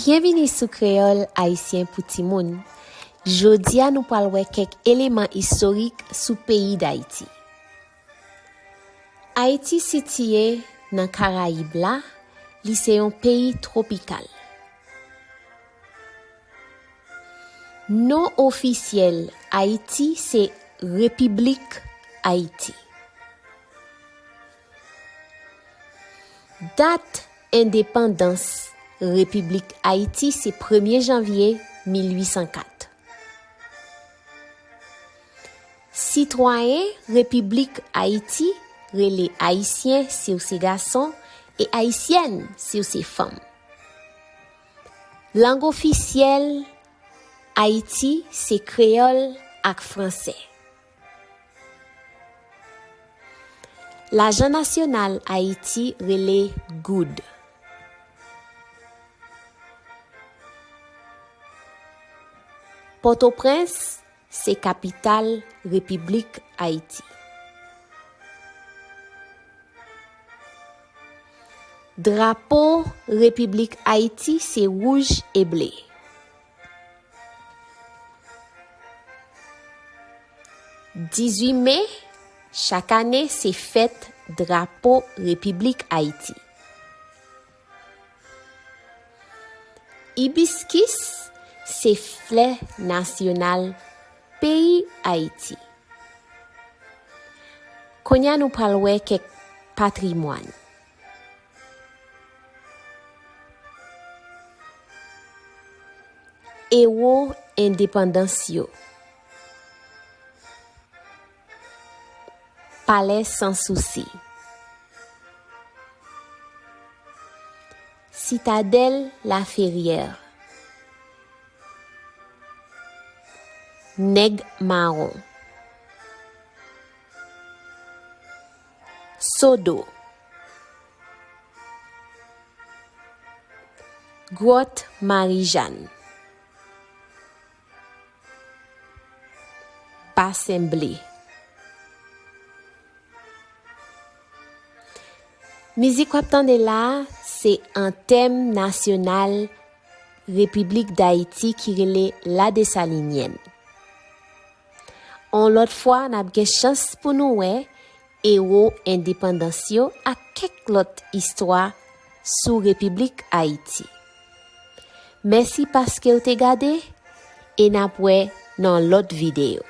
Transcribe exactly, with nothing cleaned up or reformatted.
Byenvini sou Kreyòl Ayisyen pou Timoun. Jodi a, nou pral wè kèk eleman istorik sou peyi Dayiti. Ayiti sitiye nan Karayib la, li se yon peyi twopikal. Non ofisyèl Ayiti se Repiblik Ayiti. Dat endepandans Repiblik Ayiti se premye janvye mil uit san kat. Sitwayen Repiblik Ayiti rele Ayisyen si w se gason e Ayisyèn si w se fanm. Lang ofisyèl Ayiti se kreyòl ak fransè. Lajan nasyonal Ayiti rele goud. Pòtoprens se kapital Repiblik Ayiti. Drapo Repiblik Ayiti se wouj e ble. Dizuit me, chak ane, se fèt drapo Repiblik Ayiti. Ibiskis se flè nasyonal peyi Ayiti. Kounye a nou pral wè kèk patrimwàn. Ewo endepandans yo. Palè Sansousi. Sitadèl Laferyè. Nèg Mawon. Sodo. Gwòt Marijàn. Basen Ble. Mizik w ap tande la a, se antèm nasyonal Repiblik Dayiti ki rele La Dessalinienne. On lòt fwa, n ap gen chans pou nou wè ewo endepandans yo ak kèk lòt istwa sou Repiblik Ayiti. Mèsi paske w te gade, e n ap wè nan lòt videyo.